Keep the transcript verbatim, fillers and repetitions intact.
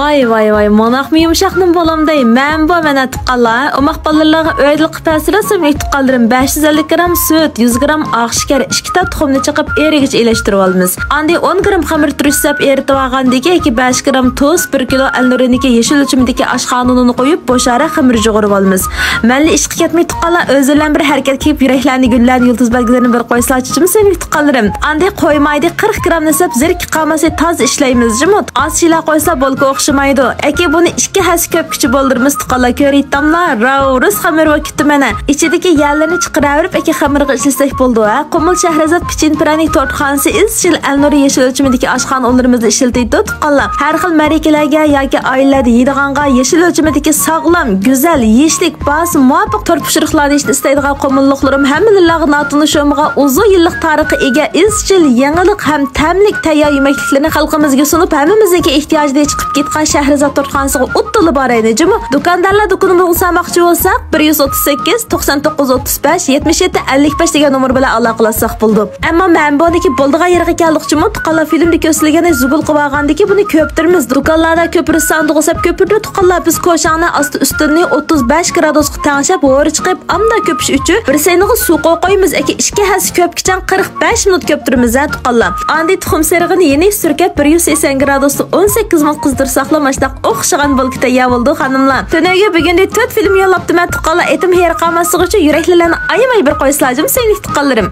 ۋاي، ۋاي، ۋاي، مۇنداقمۇ يۇمشاق نېمە بولامدۇ؟ مەن بۇ مانا تۇغقانلار، ئوماق بالىلارغا ئۆيدىلا قىلىپ بەرسىلە، سۆيۈملۈك تۇغقانلىرىم. بەش يۈز ئەللىك گرام سۈت، يۈز گرام ئاق شېكەر، ئىككى تال تۇخۇمنى چېقىپ، ئېرىگىچە ئېلىشتۇرۇپ ئالىمىز. ئاندىن ئون گرام خېمىر تۈرۈشتۈرۈپ ئېرىتىپ ئالغاندىن كېيىن، يەنە بەش گرام تۇز، بىر كىلو ئەلنۇرىنىڭكى يېشىل ئۆلچىمىدىكى ئاشخانا ئۇنىنى قويۇپ، بوشاراق خېمىر يۇغۇرۇپ ئالىمىز. مەنلا ئىشقا كەتمەي تۇغقانلار، ئۆزلىرىلەن بىر ھەرىكەت قىلىپ، يۈرەكلەرنى گۈللەرنى، يۇلتۇز بەلگىلىرىنى بىر قويسىلا، چېچىم سۆيۈملۈك تۇغقانلىرىم. ئاندىن قويمايدى، قىرىق گرامنى سەپ، زېرىكىپ قالماستىن تازا ئىشلەيمىز، جۇمۇ. ئاز شىلا قويسا بولكا ئوخشىمايدۇ. ئەكى بۇنى ئىككى ھەسسە كۆپكىچە بولدۇرىمىز، تۇغقانلار، كۆرۈۋېتىڭلار، راۋرۇس خېمىر بولۇپ كېتىپتۇ مانا. ئىچىدىكى يەلىرىنى چىقىرىۋېرىپ، ئەكى خېمىرغا ئىشلىسەك بولىدۇ، ھە. قۇمۇل شەھرىزات پېچىن پىرەنىك تورتخانىسى ئىزچىل ئەلنۇرى يېشىل ئۆلچىمىدىكى ئاشخانا ئۇنلىرىمىزنى ئىشلىتىدۇ، تۇغقانلار. ھەر خىل مەرىكىلەرگە ياكى ئائىلىلەردە يەيدىغانغا يېشىل ئۆلچىمىدىكى ساغلام، گۈزەل، يېيىشلىك، باھاسى مۇۋاپىق تورت پىشۇرۇقلارنى ئىشلىتىشتە ئىستەيدىغان قۇمۇللۇقلىرىم ھەممىلىرىلەرگە ناتونۇش بولمىغان ئۇزۇن يىللىق تارىخقا ئىگە ئىزچىل يېڭىلىق ھەم تەملىك تەييار يېمەكلىكلىرىنى خەلقىمىزگە سۇنۇپ، ھەممىمىزنىڭكى ئېھتىياجىنى چىقىپ كېتىدىغان شەھرىزات تورتخانىسىغا ئۇددىلا بارايلى، جۇمۇ. دۇكاندارلار دۇكىنىمىزغا سالماقچى بولسا، بىر يۈز ئوتتۇز سەككىز، توقسان توققۇز، ئوتتۇز بەش، يەتمىش يەتتە، ئەللىك بەش دېگەن نومۇر بىلەن ئالاقىلەشسەك بولىدۇ. ئەمما مەن بۇنىڭكى بولىدىغان يېرىگە كەلدۇق، جۇمۇ. تۇغقانلار، فىلىمدە كۆرسىتىلگەندەك زۇبۇل قىلىۋالغاندىن كېيىن بۇنى كۆپتۈرىمىز. دۇكانلاردا كۆپۈرۈش ساندۇقى سەپ كۆپۈرىدۇ، تۇغقانلار. بىز كوشاڭنى ئاستى ئۈستۈننى ئوتتۇز بەش گرادۇسقا تەڭشەپ، ھورا چىقىپ، ئامدا كۆپۈش ئۈچۈن بىر سەينىگە سۇ قويۇپ قويىمىز. ئەكى ئىككى ھەسسە كۆپكىچە قىرىق بەش مىنۇت كۆپتۈرىمىز، ھە، تۇغقانلار. ئاندىن تۇخۇم سېرىغىنى يەنە سۈركەپ، بىر يۈز سەكسەن گرادۇستا ئون سەككىز مىنۇت قىزدۇرساقلا، ماشۇنداق ئوخشىغان بولكا تەييار بولىدۇ، خانىملار. تۈنۈگۈن بۈگۈندە تۆت فىلىم يوللاپتىمەن، تۇغقانلار. ئېتىم ھېرىق قالماسلىقى ئۈچۈن يۈرەكلىرىنى ئايىماي بىر قويسىلا، جۇمۇ، سۆيۈملۈك تۇغقانلىرىم.